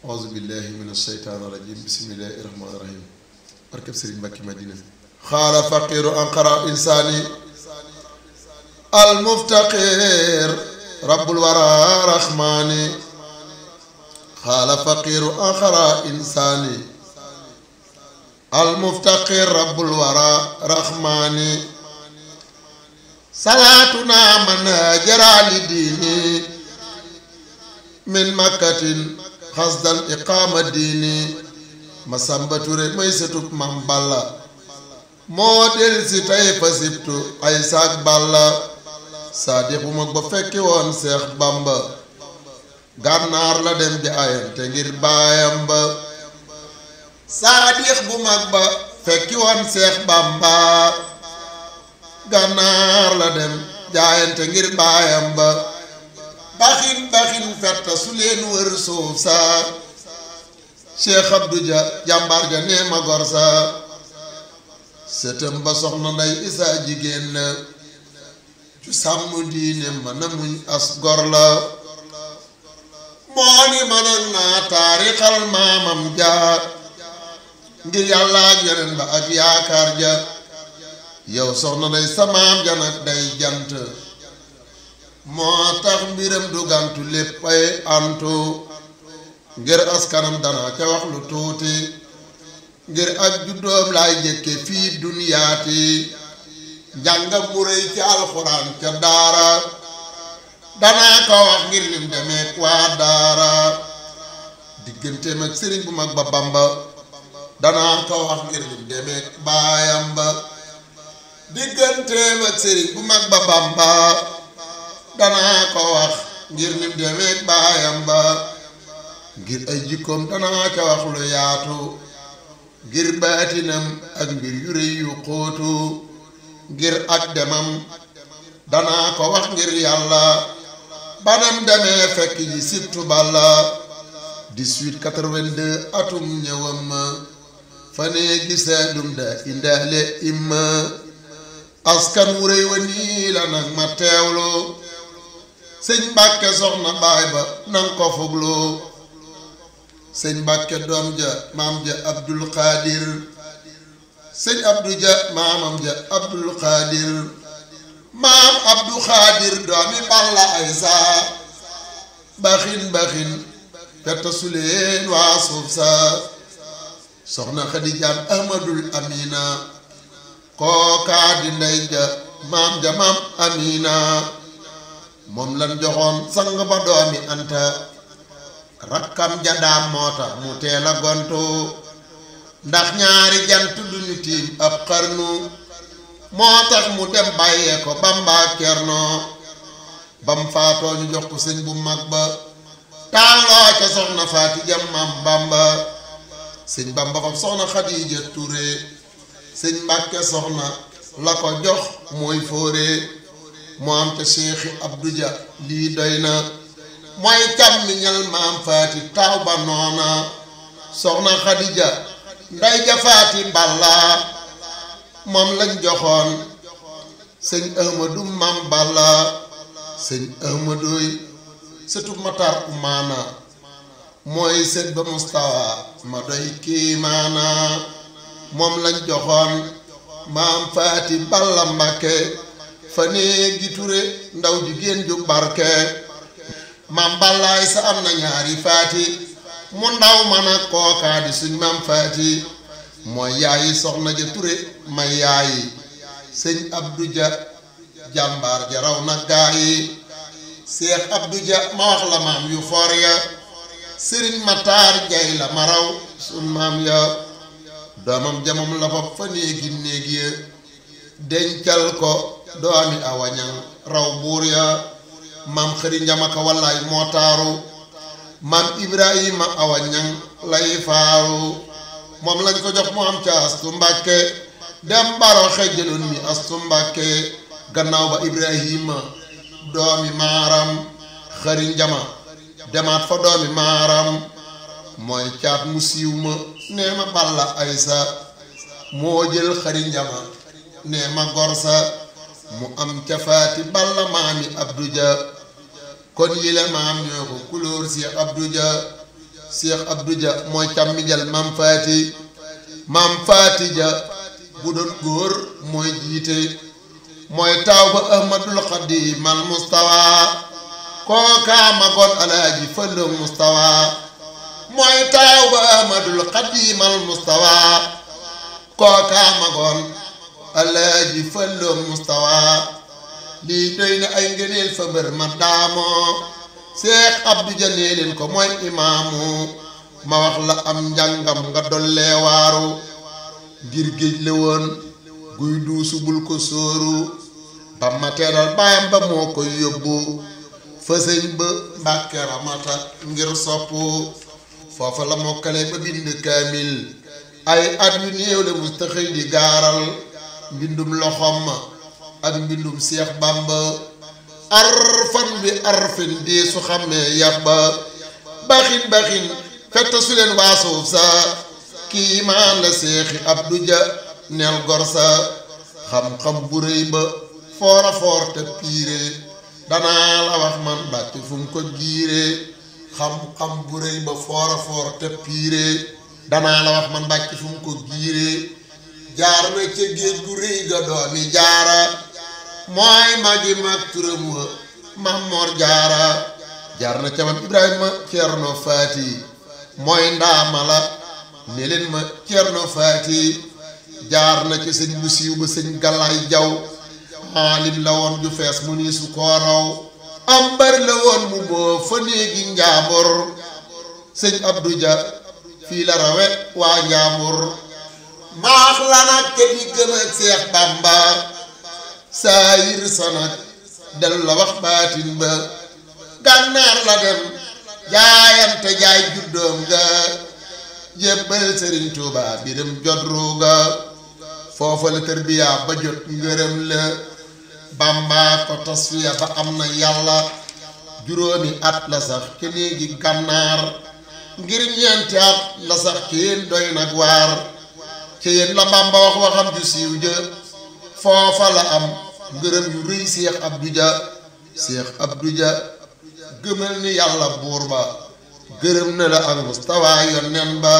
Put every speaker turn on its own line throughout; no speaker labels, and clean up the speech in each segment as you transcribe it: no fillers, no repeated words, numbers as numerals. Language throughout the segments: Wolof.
auzu billahi min asheytaan irajim bismillahi irrahmani irrahim barkeb Sëriñ Mbàkke Madina xaala faqiru anqara insaani almuftaqir rabbul wara rahmaani xaala faqiru anqara insaani almuftaqir rabbul wara rahmaani salaatuna man hajara li diini min makkatin xasdal iqaama diini Masamba Ture may setub Mam Balla moo del si tey fa sibtu ay saak Balla saadiq bu mag ba fekki woon Seex Bamba gànnaar la dem di ayante ngir baayam ba saadiq bu mag ba fekki woon Seex Bamba gànnaar la dem jaayante ngir baayam ba baxin baxin fetta su leen wër suuf sa Cheikh Abdou Dia jàmbaar ja nee ma gor sa sëtëm ba soxna Nday Isa jigéen la ju sàmm diine mën a muñ as gor la moo ni mënoon naa taarixal maamam ja ngir yàlla ak yeneen ba ak yaakaar ja yow soxna Nday sa maam ja nag day jant moo tax mbiram du gantu léppay antu ngir askanam dana ca wax lu tuuti ngir ak juddoom laay jëkke fii duniyaati njàngam mu rëy ci alxuraan ca daara danaa ko wax ngir lim demeek waa daara digganteem ak sëriñ bu mag ba Bamba danaa ko wax ngir lim demeek baayam ba digganteem ak sëriñ bu mag ba Bamba danaa ko wax ngir lim demeek baayam ba ngir ay jikkoom danaa ca wax lu yaatu ngir baatinam ak mbir yu rëy yu xóotu ngir ak demam danaa ko wax ngir yàlla banam demee fekk ji sibtu Balla 1882 atum ñëwam ma fa nee gisa dum da indaale imma askan wu rëy wa nii la nag ma teewlu sëñ Mbàkke soxna baay ba nang ko fuglu sëñ Mbàkke doom ja maam ja Abdul Xaadir sëñ Abdu ja maamam ja Abdul Xaadir maam Abdu Xaadir doomi Balla Aysa baxin baxin fetta suleen waa suuf sa soxna Xadijaam Ahmadul Amina kookaa di ndey ja maam Amina moom lan joxoon sang ba doomi Anta rakkam ja daam moo tax mu teel a gontu ndax ñaari jant duñu tiim ab xarnu moo tax mu dem bàyyee ko Bamba Cerno bam faatoo ñu jox ko sëñ bu mag ba taaloo ca soxna Faati Jam Maam Bamba sëñ Bamba fam soxna Xadiija Ture sëñ Mbàkke soxna la ko jox mooy fóore moo am ca Cheikhi Abdou Dia lii doy na mooy càmmiñal maam Faati taaw ba noona soxna Xadija nday ja Faati Balla moom lañ joxoon sëñ Ahmadu Maam Balla sëñ Ahmaduy sëtub Matar Umaana mooy sët ba Mustafa ma doy kiimaana moom lañ joxoon maam Faati Balla Mbàkke fa néegi Ture ndaw jigéen ju barke Maam Balla Aysa am na ñaari faati mu ndaw man ak kookaa di suñ maam Faati mooy yaayi soxna ja Ture may yaayi sëñ Abdou Dia jàmbaar ja raw na gaayi Seex Abdou Dia ma wax la maam yu foor ya sëriñ Mataar Jay la ma raw suñ maam ya doomam jamam la fa fa néegi néeg ya dencal ko doomi awañan raw buur ya maam xëri njamaka wallaay moo taaru maam Ibrahima awañan lay faaru moom lañ ko jox mu am ca Astu Mbàkke dem baro xejjaloon mi Astu Mbàkke gannaaw ba Ibrahima doomi maaram xëri njama demaat fa doomi maaram mooy caat mu siiw ma nee ma Balla Aysa moo jël xëri njama nee ma gorsa mu am ca Faati Balla maami Abdou Dia kon yile maam ñoo ko kulóor si Abdou Dia Cheikh Abdou Dia mooy càmmijal Mam Faati Mam Faati Dia bu doon góor mooy jiite mooy taaw ba Ahmadul Xadim al Mustawa kookaa magoon Alaaji Fallu Mustawa mooy taaw ba Ahmadul Xadim al Mustawa kookaa magoon Alaaji Fallu Mustawa lii doy na ay ngëneel fa mbër ma daamoo Cheikh Abdou Dia nee leen ko mooy imaamu ma wax la am njàngam nga dollee waaru ngir géej la woon guy duusu bul ko sóoru ba ma teeral baayam ba moo koy yóbbu fa sëñ ba Mbàkke Ramata ngir soppu foofa la mokkale ba bind kaamil ay at yu néew la mus taxëy di gaaral mbindum loxom ma ak mbindum Seex Bàmba arfan bi arfin di su xammee yàbba baxin baxin fetta su leen waasuuf sa kii maan la Seexi Abdou Dia neel gor sa xam-xam bu rëy ba foora foor te piire danaa la wax man bàcc fu mu ko giire xam-xam bu rëy ba foora foor te piire danaa la wax man bàcc fu mu ko giire jaar na ca géej gu rëy ga doomi jaara mooy magi mag turam wa Mamor Jaara jaar na ca mam Ibrahima Ceerno Faati mooy ndaama la ne leen ma Ceerno Faati jaar na ci sëñ bu siiw ba sëñ Galaay Jaw aalim la woon ju fees mu nii su koorow am bari la woon mu boo fa néegi njaambur sëñ Abdou Dia fii la rawe waa njaambur maax la nag te di gëm ak Seex Bàmba saayir sa nag del la wax baatin ba gànnaar la dem jaayante jaay juddoom ga jébbal Sëriñ Tuuba biram jot ruuga foofa la tërbiya ba jot ngërëm la Bàmba ko tasfiya ba am na yàlla juróomi at la sax ke néegi gànnaar ngir ñeenti at la sax ci yéen doy nag waar ci yéen la Bàmba wax waxam ju siiw ja foofa la am ngërëm yu rëy Cheikh Abdou Dia Cheikh Abdou Dia gëmal ni yàlla buur ba gërëm na la ak Mustafa yonnen ba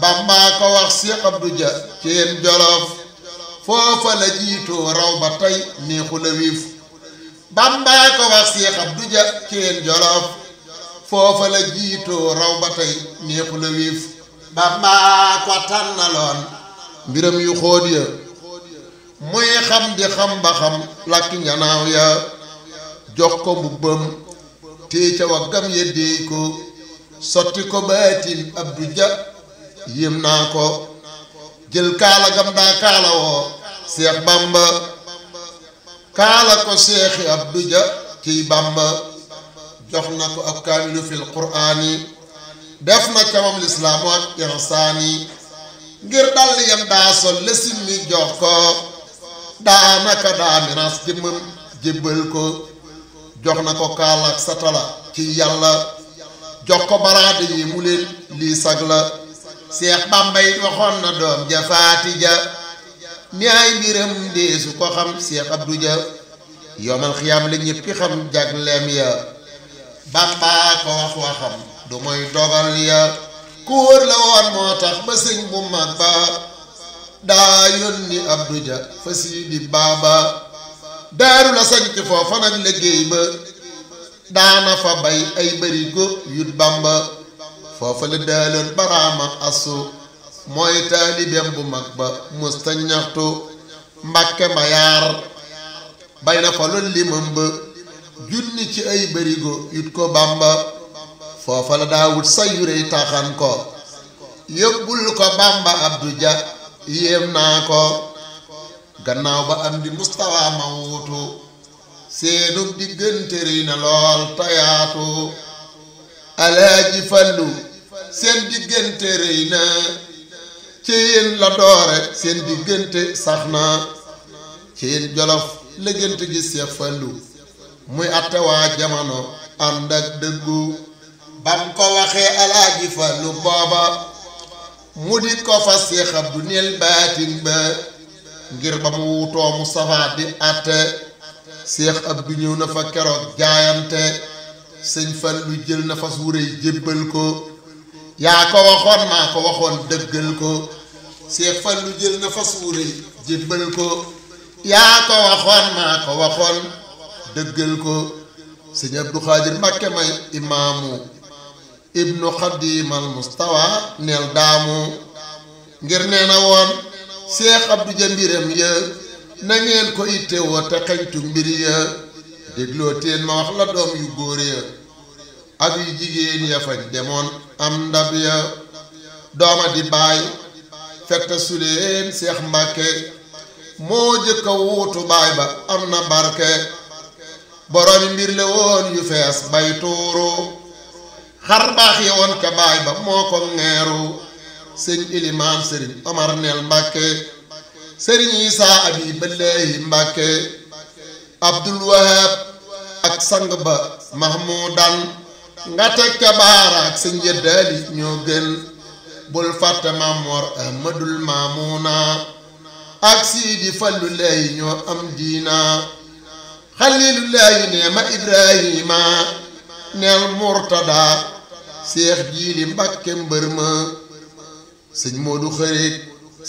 Bàmba ko wax Cheikh Abdou Dia ci yéen Jolof foofa la jiitoo raw ba tey neexu la wiif Bàmba ko wax Cheikh Abdou Dia ci yéen Jolof foofa la jiitoo raw ba tey neexu la wiif Bàmba ko tànnaloon mbiram yu xóot ya muy xam di xam ba xam làkki njanaaw ya jox ko mbubbam téye ca waggam yeddee ko sotti ko baatin Abdou Dia yéem naa ko jël kaala gam daa kaala woo Seex Bàmba kaala ko Seexi Abdou Dia ciy Bàmba jox na ko ab kaamilu fil quraani def na ca moom lislaamu ak ihsaani ngir dal yam daa sol la simmi jox ko daanaka daa miraas jëmmam jébbal ko jox na ko kaala ak satala ci yàlla jox ko baraade yi mu leen lii sag la Seex Bàmba yi waxoon na doom ja Faati Ja ni ay mbiram deesu ko xam Seex Abdou Dia yomal xiyaam la ñéppi xam jagleem ya Bàmba ko wax waxam du mooy dogal ya ku wóor la woon moo tax ba sëñ bu mag ba daa yónni Abdou Dia fa Sidi Baaba daaru la sañc foofa nag liggéey ba daana fa bay ay barigo yut Bàmba foofa la daaloon baraama asu mooy taalibeem bu mag ba musta ñaxtu Mbàkke Mbayaar bay na fa loolu limam ba junni ci ay barigo yut ko Bàmba foofa la daawut sayurey taxan ko yóbbul ko Bàmba Abdou Dia yéem naa ko gannaaw ba am di Mustafa ma wuutu seenu diggante rëy na lool tayaatu Alaaji Fallu seen diggante rëy na ci yéen la doore seen diggante sax na ci yéen Jolof la gënt gi Seex Fallu muy atte waa jamono ànd ak dëggu bam ko waxee Alaaji Fallu booba mu di ko fa Seex Abdu neel baatin ba ngir ba mu wutoo Mustafa di atte Seex Abdu ñëw na fa keroog jaayante sëñ Fallu jël na fas wuréy jébbal ko yaa ko waxoon maa ko waxoon dëggal ko Seex Fallu jël na fas wu rëy jébbal ko yaa ko waxoon maa ko waxoon dëggal ko sëñ Abdu Xaadir Mbàkke may imaamu ibnu xadimal mustawa neel daamu ngir nee na woon Seex Abdu ja mbiram ya na ngeen ko itte woo te xeñtu mbir ya dégloo teen ma wax la doom yu góor ya ak yu jigéen ya fañ demoon am ndab ya dooma di baay fekta suleen Seex Mbàkke moo jëkka wuutu baay ba am na barke boroomi mbir la woon yu fees bay tuuru xar baax yi woon ca baay ba moo ko ŋeeru sëñ ilimaan sëriñ Omar neel Mbàkke sëriñ Isaa abi Ballaahi Mbàkke Abdul Wahab ak sang ba Mahmudan nga teg ca baara ak sëñ Yeddaali ñoo gën bul fàtte Mamor Ahmadul Maamuna ak Siidi Fallu Laahi ñoo am diina Xalilullaahi neema Ibrahima neel Murtada Seex Jiili Mbàkke mbër ma sëñ Moodu Xarit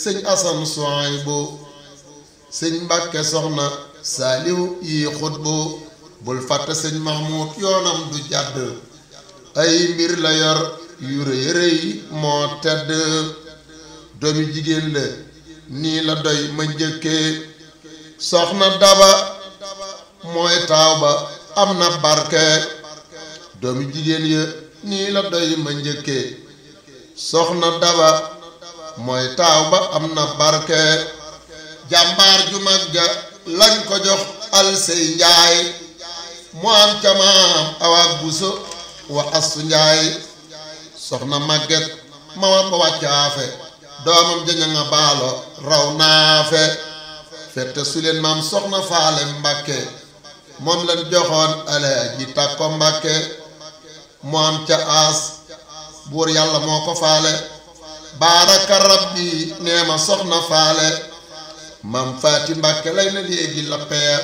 sëñ Asan Suwaybu sëñ Mbàkke soxna Saalihu yi xutbu bul fàtte sëñ Mahmoud yoonam du jàdd ay mbir la yor yu rëy rëy moo tedd doomi jigéen la nii la doy ma njëkkee soxna Daba mooy taaw ba am na barke doomi jigéen ya nii la doy ma njëkkee soxna Daba mooy taaw ba am na barke jàmbaar ju mag ja lañ ko jox Alsey Njaay mu am ca maam Awa Buso wa Astu Njaay soxna Màgget ma war ba wàccaafe doomam jaña nga baalo raw naafe fette su leen maam soxna Faale Mbàkke moom lañ joxoon Alaaji Tàkko Mbàkke mu am ca aas buur yàlla moo ko faale baaraka rabbi nee ma soxna faale mam Faati Mbàkke lay na léegi la peer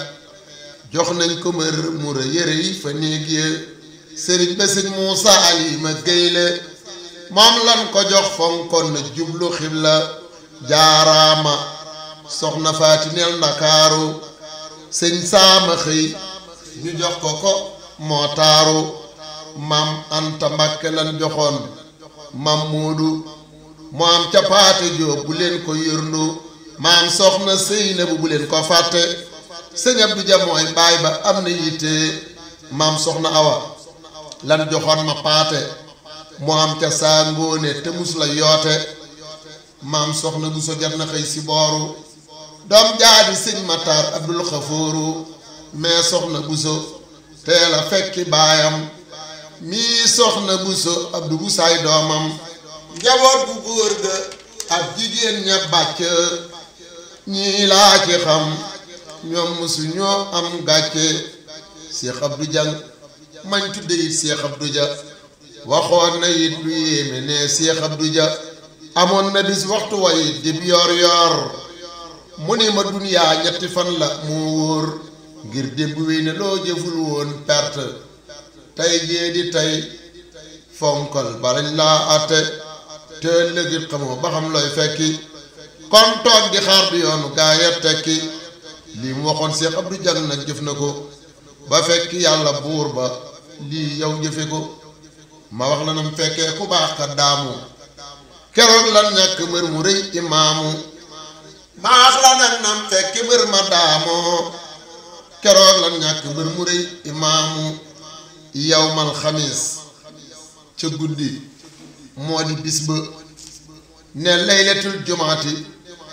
jox nañ ko mër mu ra yëre yi fa néeg ya sëriñ ba sëñ Muusa Ali ma géyle moom lan ko jox fonkon na jublu xibla jaaraama soxna Faati neel Ndakaaru sëñ Saama xëy ñu jox ko moo taaru mam Anta Mbàkke lan joxoon mam Moodu mu am ca Paate Jóob bu leen ko yërndu maam soxna Seynabu bu leen ko fàtte sëñ Abdu Ja mooy baay ba am na yitte maam soxna Awa lan joxoon ma Paate mu am ca saa ngóone te mus la yoote maam soxna Buso jar na xëy si booru doom jaadi sëñ Matar Abdul Xafooru mais soxna Buso teel a fekki baayam mii soxna Buso Abdu Busaay doomam njaboot bu góor ga ak jigéen ña bàcc ñii laa ci xam ñoom musu ñoo am gàcce Seex Abdu Jang mañ tudde it Seex Abdu Ja waxoon na it lu yéeme ne Seex Abdu Ja amoon na bis waxtu way dib yor yor mu ni ma duniyaa ñetti fan la moo wóor ngir démb wéy ne loo jëful woon perte tey jee di tey fonkal balañ laa àtte te ëllëgit xamoo ba xam looy fekki kon toog di xaar du yoonu gaaya tekki lii mu waxoon Seex Abdu Jang nag jëf na ko ba fekk yàlla buur ba lii yow jëfe ko ma wax la nam fekkee ku baax ka daamu keroog lan ñàkk mbër mu rëy imaamu ma wax la nag nam fekki mbër ma daamoo keroog lan ñàkk mbër mu rëy imaamu yawmal xamis ca guddi moo di bis ba ne laylatul jumaati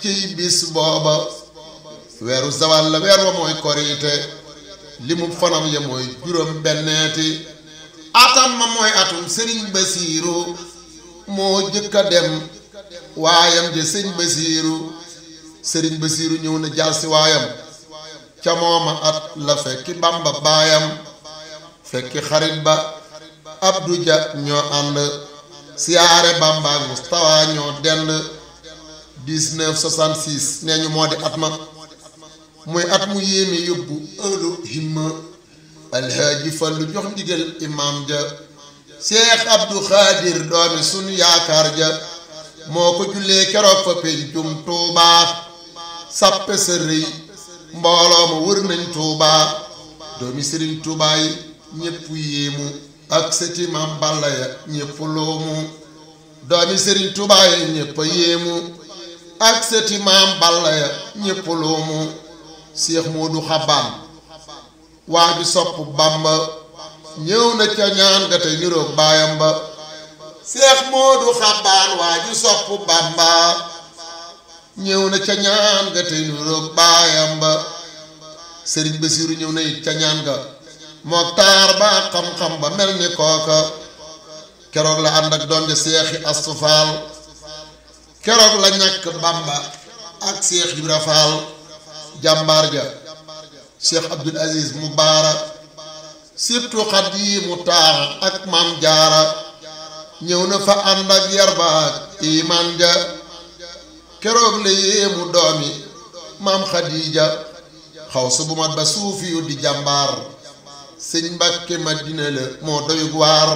ciy bis booba weeru zawal la weer wa mooy korite li mu fanam ya mooy juróom benneeti atam ma mooy atum sëriñ Basiiru moo jëkka dem waayam je sëriñ Basiiru ñëw na jaal si waayam ca mooma at la fekki Bamba baayam fekki xarit ba Abdu Ja ñoo ànd siyaare Bamba ak Mustafa ñoo dend 1966 nee ñu moo di at ma muy at mu yéeme yóbbu ëllu himma alhaaji Fallu jox ndigal imaam ja Seex Abdu Xaadir doomi sun yaakaar ja moo ko jullee keroog fa pencum Tuubaa sappe sa rëy mbooloo ma wër nañ Tuubaa doomi Sëriñ Tuubaa yi ñépp yéemu ak sëti Maam Balla ya ñépp loomu doomi Sëriñ Tuubaa yi ñépp yéemu ak sëti Maam Balla ya ñépp loomu Seex Moodu Xabaan waa ju sopp Bamba ñëw na ca ñaan ga tey niroog baayam ba Seex Moodu Xabaan waa ju sopp Bamba ñëw na ca ñaan ga tey niroog baayam ba Sëriñ Basiiru ñëw na it ca ñaan ga mook taar ba xam-xam ba mel ni kooka keroog la ànd ak doom ja Seexi Astu Faal keroog la ñàkk Bamba ak Seex Ibra Faal jàmbaar ja Seex Abdul Aziz mu baara sibtu Xadiimu taax ak Maam Jaara ñëw na fa ànd ak yarba ak iman ja keroog la yéemu doomi Maam Xadiija xaw su bu mat ba suufi yu di jàmbaar Sëñ Mbàkke Madina la moo doyug waar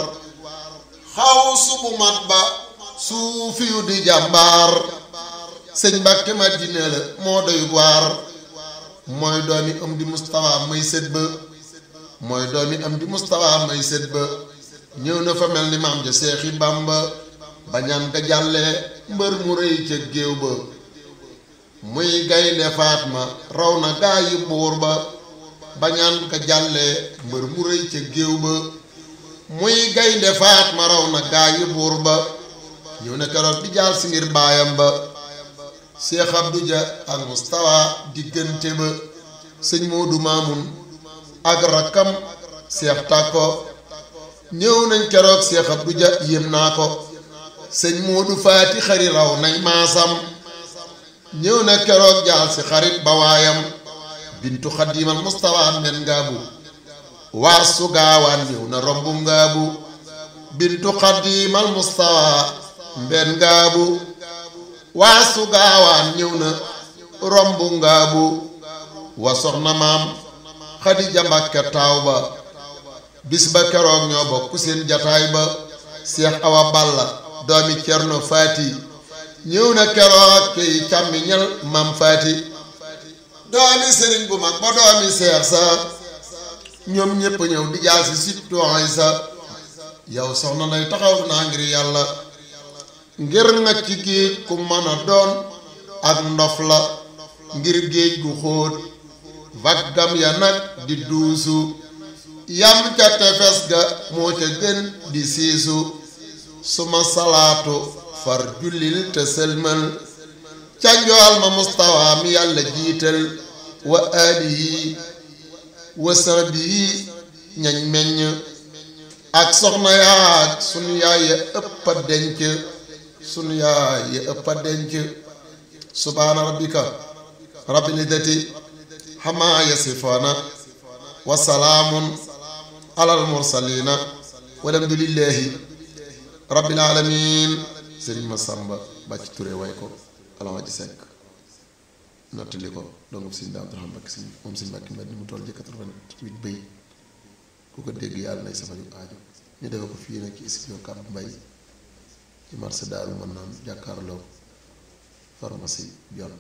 xaw su bu mat ba suufi yu di jàmbaar Sëñ Mbàkke Madina la moo doyug waar mooy doomi Amdi Mustafa may sët ba mooy doomi Amdi Mustafa may sët ba ñëw na fa mel ni maam ja Seexi Bamba bañaan ga jàllee mbër mu rëy ca géew ba muy gaynde Faatma raw na gaa yi buur ba bañaan ga jàllee mbër mu rëy ca géew ba muy gaynde Faatma raw na gaa yi buur ba ñëw na keroog di jaal si ngir baayam ba Seex Abdu Ja ak Mustafa diggante ba Sëñ Moodu Maamun ak rakkam Seex Tàkko ñëw nañ keroog Seex Abdu Ja yéem naa ko Sëñ Moodu Faati xari raw nañ maasam ñëw na keroog jaal si xarit ba waayam bintu Xadiimal Mustafa mben ngaabu waar su gaawaan ñëw na rombu ngaabu bintu Xadiimal Mustafa mben ngaabu waa su gaawaan ñëw na rombu ngaabu wa soxna Maam Xadija Mbàkke taaw ba bis ba keroog ñoo bokk seen jataay ba Seex Awa Balla doomi Cerno Faati ñëw na keroog kay càmmiñal Maam Faati doomi sëriñ bu mag ba doomi seex sa ñoom ñépp ñëw di jaal si sitooy sa yow soxna nay taxaw naa ngir yàlla ngir nga ci géej ku mën a doon ak ndof la ngir géej gu xóot vaggam ya nag di duusu yam ca tefes ga moo ca gën di siisu suma salaatu far jullil te sëlmal ca njool ma Mustafa mi yàlla jiital wa alihi wa sahbihi ñañ meññ ak soxna yaak sunu yaay ya ëpp a denc sunu yaay ya ëpp a denc subhaana rabbika rabbil izzati xamaa yasifoona wa salaamun alal mursaliina walhamdulillahi rabbil aalamiin Sëriñ Masamba Bàcc Ture way ko Alaaji Sekk nottali ko dongub Sëriñ Abdurahmaan Mbakke si moom Sëriñ Mbakke Mbàkke mu toll ci 88 bay ku ko dégg yàlla nay safaju aajo ñu defe ko fii nag ci studio Kab Mbay ci marché Daaru Manaan jàkkaarloo pharmacie Jon